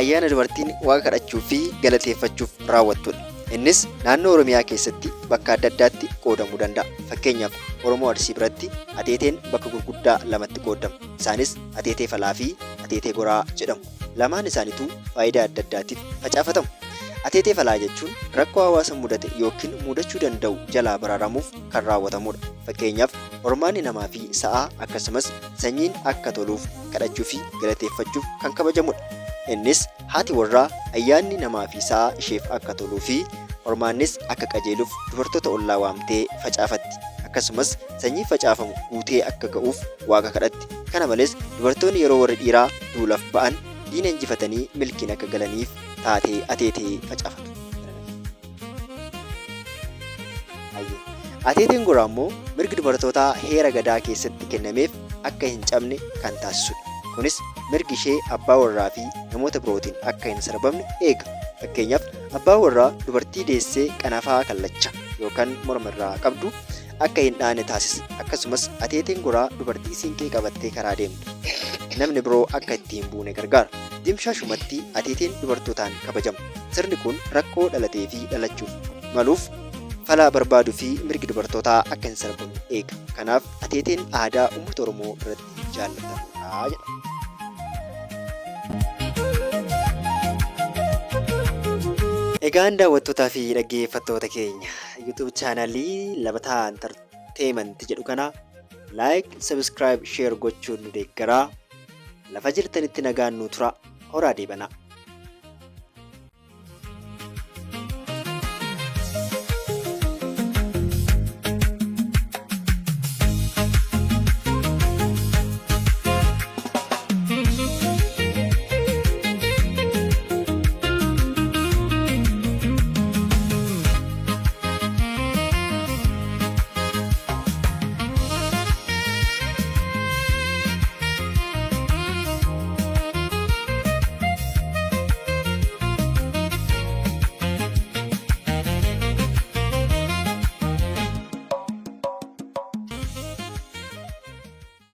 ayyaana dubartiin waaqa kadhachuu fi galateeffachuuf raawwattudha. Innis naannoo Oromiyaa keessatti bakka adda addaatti qoodamuu danda'a. Fakkeenyaaf Oromoo Arsii biratti ateeteen bakka gurguddaa lamatti qooddama. Isaanis ateetee falaa fi ateetee goraa jedhamu. Lamaan isaanituu faayidaa adda addaatiif facaafatamu. Ateetee falaa jechuun rakkoo hawaasa mudate yookiin muudachuu danda'u jalaa baraaramuuf kan raawwatamudha. Fakkeenyaaf hormaanni namaa fi sa'aa akkasumas sanyiin akka toluuf kadhachuu fi galateeffachuuf kan kabajamudha. Innis haati warraa ayyaanni namaa fi sa'aa isheef akka toluu fi hormaannis akka qajeeluuf dubartoota ollaa waamtee facaafatti. Akkasumas sanyii facaafamu guutee akka ga'uuf Waaqa kadhatti. Kana malees dubartoonni yeroo warri dhiiraa duulaf ba'an diina injifatanii milkiin akka galaniif taatee ateetee facaafatu. Hayyee. Ateeteen goraa immoo mirgi dubartootaa heera Gadaa keessatti kennameef akka hin cabne kan taasisudha. Kunis mirgi ishee abbaa warraa fi namoota birootiin akka hin sarbamne eega. Fakkeenyaaf abbaan warraa dubartii deessee qanafaa kallacha yookaan morma irraa qabdu akka hin dhaane taasisa. Akkasumas ateeteen goraa dubartii siinqee qabattee karaa deemtu namni biroo akka itti hin buune gargaara. Dimshaashumatti ateeteen dubartootaan kabajama. Sirni kun rakkoo dhalatee fi dhalachuuf maluuf fala barbaaduu fi mirgi dubartootaa akka hin sarbamne eega. Kanaaf ateeteen aadaa uummata Oromoo biratti jaallatamuudha jedha. Egaan daawwattootaa fi dhaggeeffattoota keenya YouTube chaanalii Labataa Entertainment jedhu kana like, subscribe, share gochuun nu deeggaraa. Lafa jirtanitti nagaan nu tura. Horaa deebanaa.